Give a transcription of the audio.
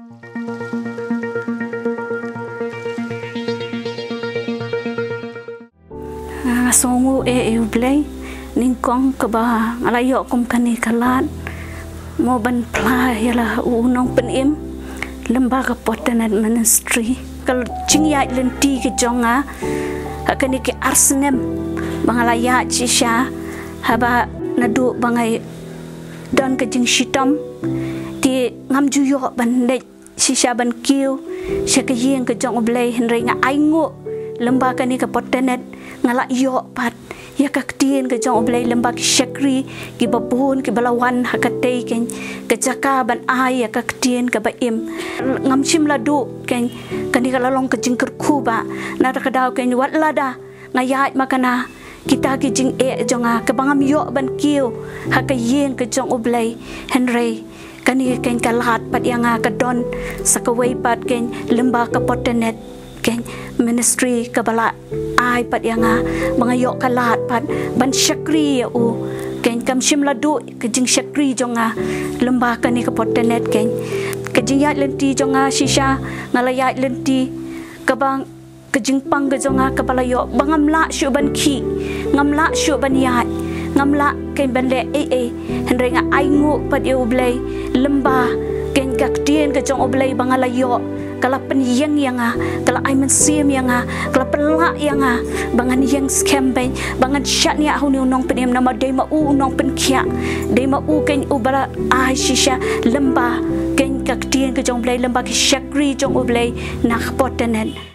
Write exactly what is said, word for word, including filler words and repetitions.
Nga sngewnguh ïa U Blei nyngkong kaba nga la ïoh kum kane ka lad mo ban phla ïa la u nongpynim lyngba ka Pottenet Ministry. Ka jingïaid lynti ka jong nga ha kane ki ar snem ba nga la ïaid shisha, haba naduh ba nga don ka jingshitom te ngam ju ïoh ban leit shisha ban kiew sha ka ïing ka jong U Blei, hynrei nga ainguh lyngba kane ka Pottenet nga la ïoh pat ïa ka ktien ka jong U Blei lyngba ki shakri kiba bun kiba la wan ha katei keiñ ka jaka ban ai ïa ka ktien kaba im. Ngam shym la duh keiñ kane ka la long ka jingkyrkhu ba na kata ka daw keiñ wat lada nga ïaid ma kane kita ki jingeh jong nga kaba ngam ïoh ban kiew ha ka ïing ka jong U Blei, hynrei kane keiñ ka lad pat ïa nga, ka don sa kawei pat keiñ lyngba ka Pottenet keiñ Ministry kaba la ai pat ïa nga ba nga ïoh ka lad pat ban shakri ïa u. Keiñ kam shym la duh ka jingshakri jong nga lyngba kane ka Pottenet keiñ. Ka jingïaid lynti jong nga shisha nga la ïaid lynti kaba ka jingpang ka jong nga kaba la ïoh ba ngam lah shuh ban khih, ngam lah shuh ban ïaid, ngam lah keiñ ban leh ei ei, hynrei nga ainguh pat ïa U Blei lyngba keiñ ka ktien ka jong U Blei ba nga la ïoh, ka la pynïeng ïa nga, ka la ai mynsiem ïa nga, ka la pynlah ïa nga ba ngan ïeng skhem beiñ, ba ngan shaniah ha une u nongpynim namar dei ma u u nongpynkhiah, dei ma u keiñ uba la ai shisha lyngba keiñ ka ktien ka jong U Blei, lyngba ki shakri jong U Blei na ka Pottenet.